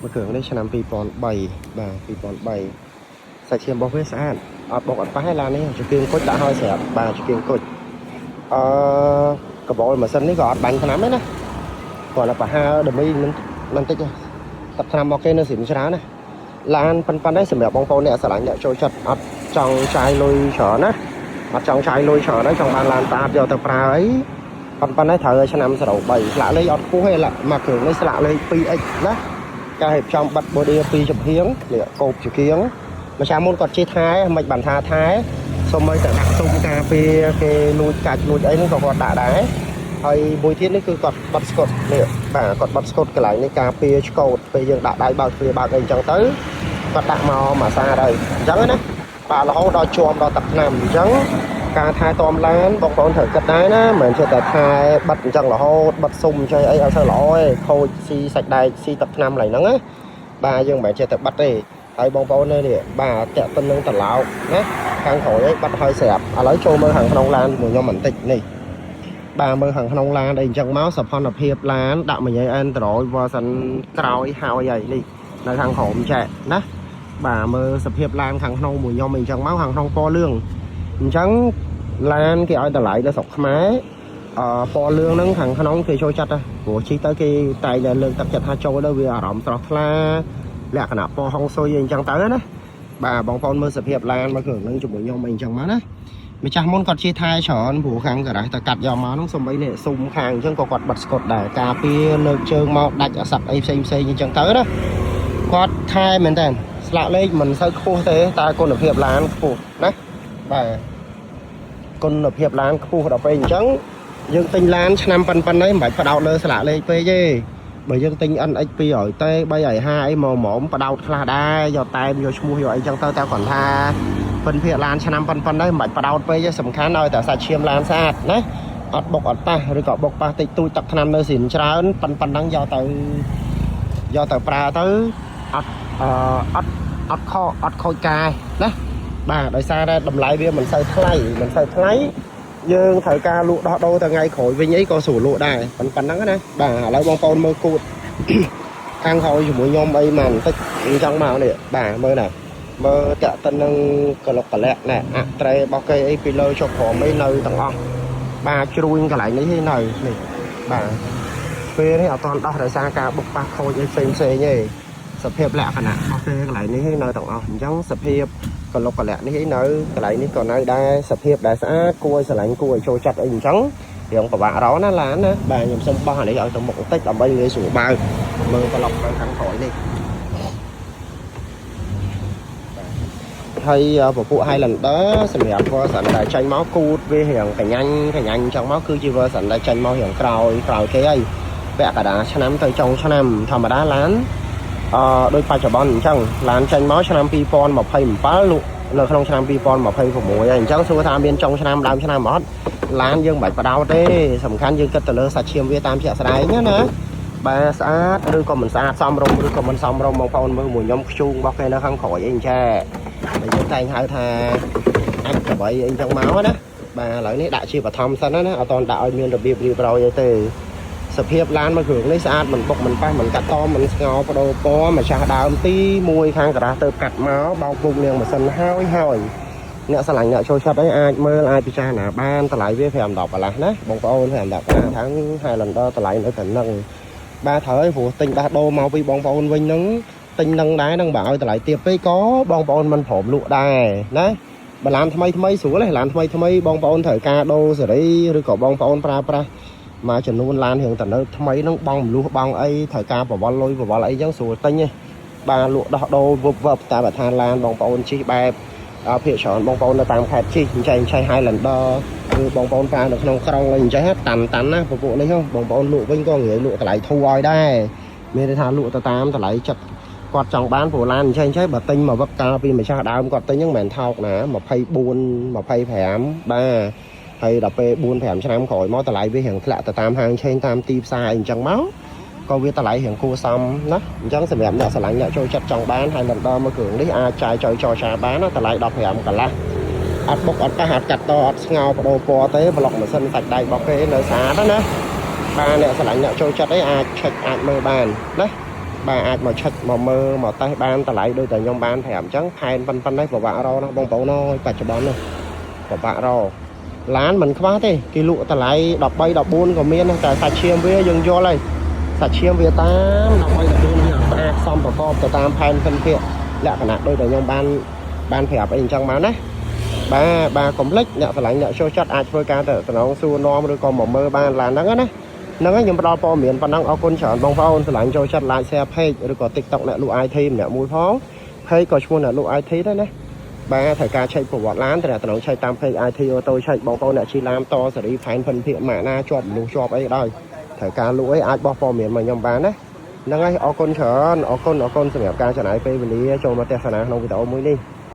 មួយគ្រឿងនេះឆ្នាំ2003បាទ2003សាច់ឈាមរបស់វាស្អាតអត់បុកអត់ប៉ះទេឡាននេះចង្គៀងគុជដាក់ឲ្យស្រាប់បាទចង្គៀងគុជអឺកបោលម៉ាស៊ីននេះក៏អត់បាញ់ថ្នាំទេណាគ្រាន់តែប្រហើដមីមិនមិនតិចទេទឹកថ្នាំមកគេនៅស្រីច្រើនណាឡានប៉ុណ្ណេះសម្រាប់បងប្អូនអ្នកស្រឡាញ់អ្នកចូលចិត្តអត់ចង់ចាយលុយច្រើនណាអត់ចង់ចាយលុយច្រើនទេចង់បានឡានស្អាតយកទៅប្រើអីប៉ុណ្ណេះត្រូវឲ្យឆ្នាំ03ស្លាកលេខអត់ខ្ពស់ទេមកគ្រឿងនេះស្លាកលេខ 2X ណាការរៀបចំបិទ body ពីរចំហៀងនេះកោបជាគៀងមួយឆ្នាំមុនគាត់ជិះថែមិនបានថាថែសូម្បីតែដាក់ទុំការពារគេលួចកាច់លួចអីហ្នឹងក៏គាត់ដាក់ដែរហើយមួយទៀតនេះគឺគាត់បិទស្កុតនេះបាទគាត់បិទស្កុតកន្លែងនេះការពារឆ្កូតពេលយើងដាក់ដៃបើកទ្វារបើកអីអញ្ចឹងទៅគាត់ដាក់មកមួយសាហើយអញ្ចឹងណាបាទរហូតដល់ជាប់ដល់ទឹកថ្នាំអញ្ចឹងការថែទាំឡានបងប្អូនត្រូវគិតដែរណាមិនមែនចេះតែថែបិទអញ្ចឹងរហូតបិទស៊ុំចុយអីអត់សូវល្អទេខូចស៊ីសាច់ដែកស៊ីទឹកថ្នាំកន្លែងហ្នឹងណាបាទយើងមិនមែនចេះតែបិទទេហើយបងប្អូននេះបាទតាក់ទិននឹងត្រឡោកណាខាងក្រោយឯងបិទហើយស្រាប់ឥឡូវចូលមើលខាងក្នុងឡានជាមួយខ្ញុំបន្តិចនេះបាទមើលខាងក្នុងឡានអីអញ្ចឹងមកសភនភាពឡានដាក់មួយ Android version ក្រោយហើយហើយនេះនៅខាងក្រោមចែកណាបាទមើលសភាពឡានខាងក្នុងមួយខ្ញុំអីអញ្ចឹងមកខាងក្នុងពណ៌លឿងអញ្ចឹងឡានគេឲ្យតម្លៃនៅស្រុកខ្មែរអឺពណ៌លឿងហ្នឹងខាងក្នុងគេចូលចិត្តណាព្រោះជិះទៅគេតែងតែលើកទឹកចិត្តថាចូលទៅវាអារម្មណ៍ស្រស់ថ្លាលក្ខណៈពណ៌ហុងស៊ុយអីអញ្ចឹងទៅណាបាទបងប្អូនមើលសភាពឡានមកគ្រឿងហ្នឹងជាមួយខ្ញុំអីអញ្ចឹងមកណាម្ចាស់មុនគាត់ជិះថែច្រើនព្រោះខាងការ៉ាស់ទៅកាត់យកមកហ្នឹងសំបីនេះស៊ុំខាងអញ្ចឹងក៏គាត់បិទស្កុតដែរការពារលើកជើងមកដាច់អសឹកអីផ្សេងផ្សេងអញ្ចឹងទៅណាគាត់ថែមែនតើស្លាកលេខមិនសូវខ្ពស់ទេតែគុណភាពឡានខ្ពស់ណាបាទគុណភាពឡានខ្ពស់ដល់ពេលអញ្ចឹងយើងទិញឡានឆ្នាំប៉ុណ្ណេះមិនបាច់ផ្ដោតលើស្លាកលេខពេកទេបើយើងទិញ NX 200 T 350អីមកហ្មងផ្ដោតខ្លះដែរយកតែមយកឈ្មោះយកអីចឹងទៅតែគ្រាន់ថាពិនភាកឡានឆ្នាំប៉ុណ្ណេះមិនបាច់ផ្ដោតពេកទេសំខាន់ឲ្យតែសាច់ឈាមឡានស្អាតណាអត់បុកអត់ប៉ះឬក៏បុកប៉ះតិចតួចទឹកថ្នាំនៅស្រីច្រើនប៉ុណ្ណឹងយកទៅយកទៅប្រើទៅអត់អឺអត់អត់ខអត់ខូចកាយណាបាទដោយសារតែតម្លៃវាមិនសូវថ្លៃមិនសូវថ្លៃយើងត្រូវការលក់ដោះដូរទៅថ្ងៃក្រោយវិញអីក៏ស្រួលលក់ដែរប៉ុណ្ណឹងណាបាទឥឡូវបងប្អូនមើលគូត ខាងក្រោយជាមួយខ្ញុំអីមកបន្តិចអញ្ចឹងមកនេះបាទមើលណាមើលតាក់តិននឹងកលុកកលៈណែអត្រេរបស់គេអីពីលើចុះក្រោមអីនៅទាំងអស់បាទជ្រួញកន្លែងនេះឯនៅនេះបាទពេលនេះអត់តន់ដោះដោយសារការបុកប៉ះខូចអីផ្សេងផ្សេងទេសភាពលក្ខណៈរបស់គេកន្លែងនេះឯនៅទាំងអស់អញ្ចឹងសភាពកលុកកលៈនេះឯនៅកន្លែងនេះក៏នៅដែរសភាពដែលស្អាតគួរឲ្យស្រឡាញ់គួរឲ្យចូលចិត្តអីអញ្ចឹងរៀងពិបាករកណាឡានណាបាទខ្ញុំសុំបោះអានេះឲ្យទៅមុខបន្តិចដើម្បីងាយស្រួលបើកមើលត្រឡប់ទៅខាងក្រោយនេះហើយពពួក Highlander សម្រាប់ version ដែលចេញមកគូតវារៀងកញ្ញាញ់កញ្ញាញ់អញ្ចឹងមកគឺជា version ដែលចេញមករៀងក្រោយក្រោយគេហើយពាក់កណ្ដាលឆ្នាំទៅចុងឆ្នាំធម្មតាឡានអឺដូចបច្ចុប្បន្នអញ្ចឹងឡានចេញមកឆ្នាំ2027លក់នៅក្នុងឆ្នាំ2026ហើយអញ្ចឹងសួរថាមានចុងឆ្នាំដើមឆ្នាំអត់ឡានយើងមិនបាច់បដោតទេសំខាន់យើងគិតទៅលើសាច់ឈាមវាតាមជាក់ស្ដែងណាបាទស្អាតឬក៏មិនស្អាតសមរម្យឬក៏មិនសមរម្យបងប្អូនមើលមួយខ្ញុំខ្ជូងរបស់គេនៅខាងក្រោយអីអញ្ចឹងដែលយើងតែងហៅថាអាចកបីអីចឹងមកណាបាទឥឡូវនេះដាក់ជាបឋមសិនណាអត់តដាក់ឲ្យមានរបៀបរៀបរយអីទេសភាពឡានមួយគ្រឿងនេះស្អាតមិនបុកមិនប៉ះមិនកាត់តមិនស្ងោបដូរពណ៌ម្ចាស់ដើមទី1ខាងការ៉ាស់ទៅកាត់មកបោកពុកនាងម៉ាស៊ីនហើយហើយអ្នកស្រឡាញ់អ្នកចូលចិត្តអីអាចមើលអាចពិចារណាបានតម្លៃវា5 10កន្លះណាបងប្អូន5 10កន្លះทั้ង Highlander តម្លៃនៅតែនឹងបាទត្រូវហើយព្រោះទិញដោះដូរមកពីបងប្អូនវិញហ្នឹងទិញនឹងដែរហ្នឹងបើឲ្យតម្លៃទាបពេកក៏បងប្អូនមិនព្រមលក់ដែរណាបើឡានថ្មីថ្មីស្រួលទេឡានថ្មីថ្មីបងប្អូនត្រូវការដូរសេរីឬក៏បងប្អូនប្រើប្រាស់មួយចំនួនឡានរឿងតំណើថ្មីហ្នឹងបងមលុះបងអីត្រូវការប្រវល់លុយប្រវល់អីចឹងស្រួលទិញទេបាទលក់ដោះដូរវឹបវឹបតែបើថាឡានបងប្អូនជិះបែបភាគច្រើនបងប្អូននៅតាមខេត្តជិះអញ្ចឹងឆៃ Highlander ឬបងប្អូនប្រើនៅក្នុងក្រុងអីអញ្ចឹងតាន់តាន់ណាពពួកនេះបងប្អូនលក់វិញក៏ងាយលក់តម្លៃធូរឲ្យដែរមានន័យថាលក់ទៅតាមតម្លៃចិត្តគាត់ចង់បានព្រោះឡានអញ្ចឹងចេះបើទិញមកវឹកកាលពីម្ចាស់ដើមគាត់ទិញហ្នឹងមិនមែនថោកណា24 25បាទហើយដល់ពេល4 5ឆ្នាំក្រោយមកតម្លៃវារៀងធ្លាក់ទៅតាមហាងឆេងតាមទីផ្សារអីអញ្ចឹងមកក៏វាតម្លៃរៀងគួរសមណាអញ្ចឹងសម្រាប់អ្នកស្រឡាញ់អ្នកចូលចិត្តចង់បានហើយលំដល់មកគ្រឿងនេះអាចចាយចុយចរចាបានណាតម្លៃ15កន្លះអត់បុកអត់ប៉ះអត់កាត់តអត់ស្ងោបដូរពណ៌ទេប្លុកម៉ាស៊ីនសាច់ដែករបស់គេនៅស្អាតណាបាទអ្នកស្រឡាញ់អ្នកចូលចិត្តអីអាចឆែកអាចមើលបានណា។ បាទអាចមកឆិតមកមើលមកតេស្តបានតម្លៃដូចតែខ្ញុំបានប្រាប់អញ្ចឹងផែនប៉ុណ្ណេះពិបាករកណាស់បងប្អូនអើយបច្ចុប្បន្ននេះពិបាករកឡានមិនខ្វះទេគេលក់តម្លៃ13 14ក៏មានដែរតែសាច់ឈាមវាយើងយល់ហើយសាច់ឈាមវាតាម13 14វាអត់ស្អាតសមប្រកបទៅតាមផែនភិនភាគលក្ខណៈដូចតែខ្ញុំបានបានប្រាប់អីអញ្ចឹងមកណាបាទបាទកុំភ្លេចអ្នកស្រឡាញ់អ្នកចូលចិត្តអាចធ្វើការទៅតំណងសួរនាំឬក៏មកមើលបានឡានហ្នឹងណាហ្នឹងហើយខ្ញុំផ្ដល់ព័ត៌មានប៉ុណ្ណឹងអរគុណច្រើនបងប្អូនស្រឡាញ់ចូលចិត្ត like share page ឬក៏ TikTok អ្នកលក់ IT ម្នាក់មួយផង page ក៏ឈ្មោះអ្នកលក់ IT ដែរណាបាទត្រូវការឆែកប្រវត្តិឡានត្រូវតំណងឆែកតាម page IT Auto ឆែកបងប្អូនអ្នកជិះឡានតសេរីផែនភិនភាគម៉ាកណាជាប់មនុស្សជាប់អីក៏ដោយត្រូវការលក់អីអាចបោះព័ត៌មានមកខ្ញុំបានណាហ្នឹងហើយអរគុណច្រើនអរគុណអរគុណសម្រាប់ការចំណាយពេលវេលាចូលមកទស្សនាក្នុងវីដេអូមួយនេះ។